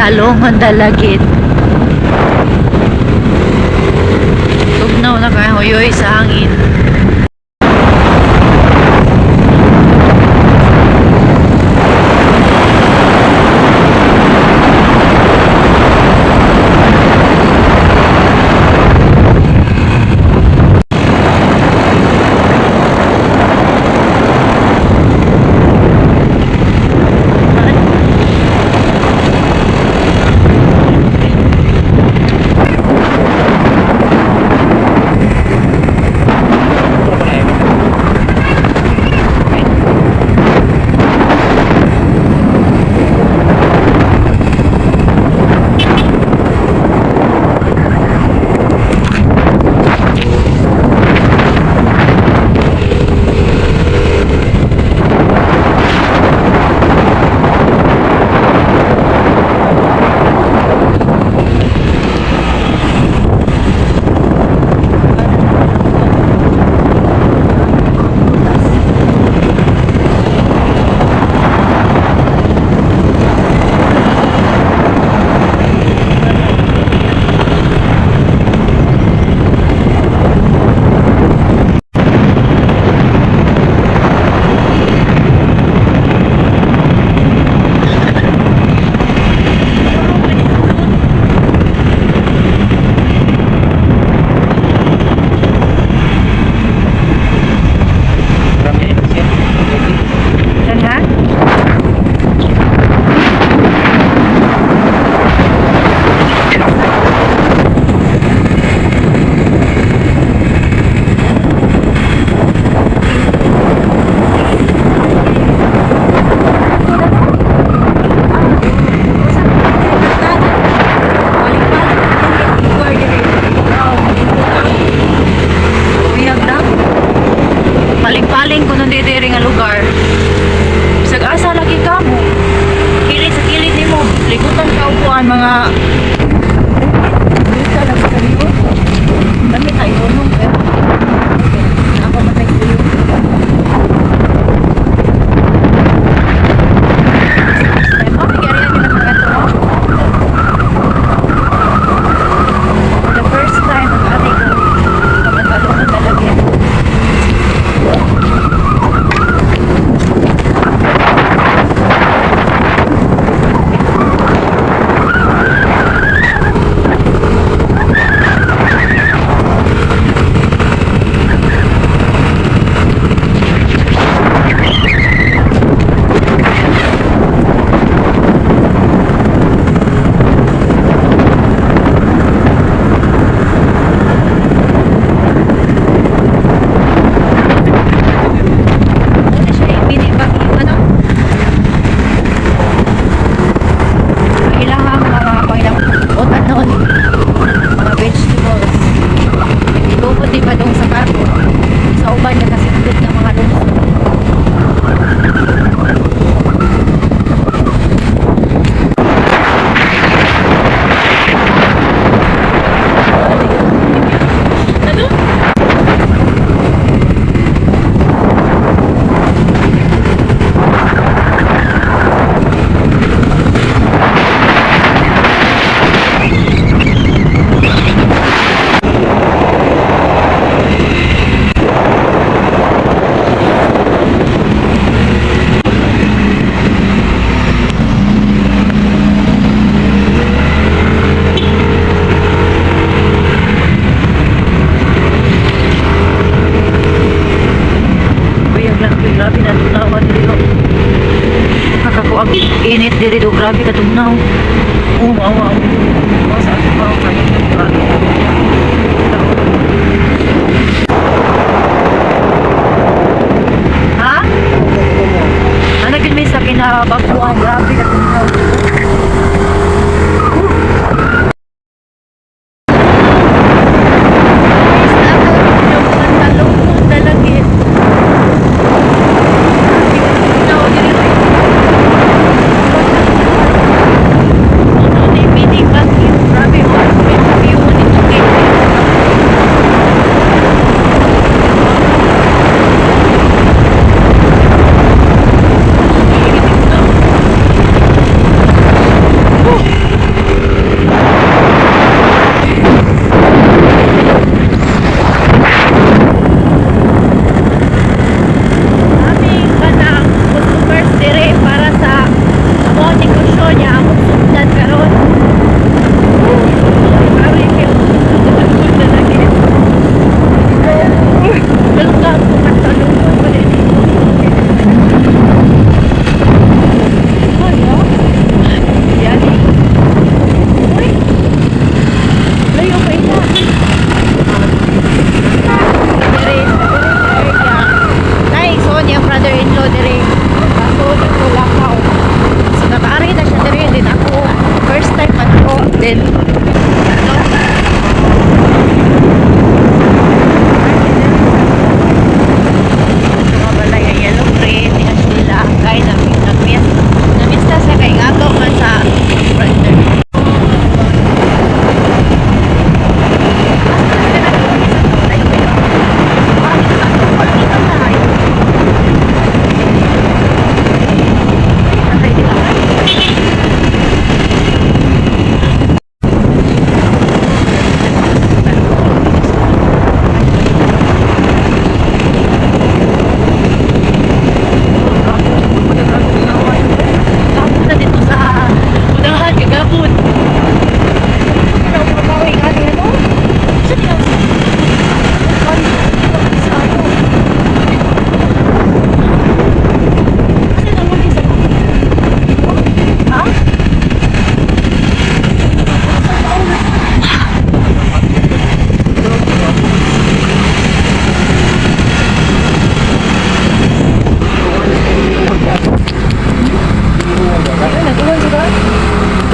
Mantalongon Dalagit. Tugnaw na kayo huyoy sa hangin. Saan ha? Uyag na. Paling-paling ko nung didiri nga lugar. Bisag asa lagi ka mo. Kilid sa kilid nimo. Ligutan ka upuan mga Dito lang sa likod. Dami tayo nung pero ako matay ko yun. Oh, may garian yun ang mga to. For the first time, ang ate ko, kamantalungan talaga. Ano siya, mini bagyo, ano? Kailangan mga kailangan utanon, mga vegetables. Tubod di pa dong sa kargo. Sa uban na nasindot ng mga lungsod. Ano? Uyag lang, uy, grabe na tugnaw diri oh. Nakakuag init diri do, grabe ka tugnaw. Oh, wow. Oh, sa ato pa kayo grabe. Ha? Ano gid may sa kinabaguan, grabe ka tugnaw. Guys, Talong Dalagit. Grabe ka tugnaw diri oy. Ano ni mini bagyo. Grabe oh. May view nito kay.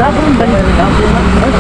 Gabon ba? Gabon.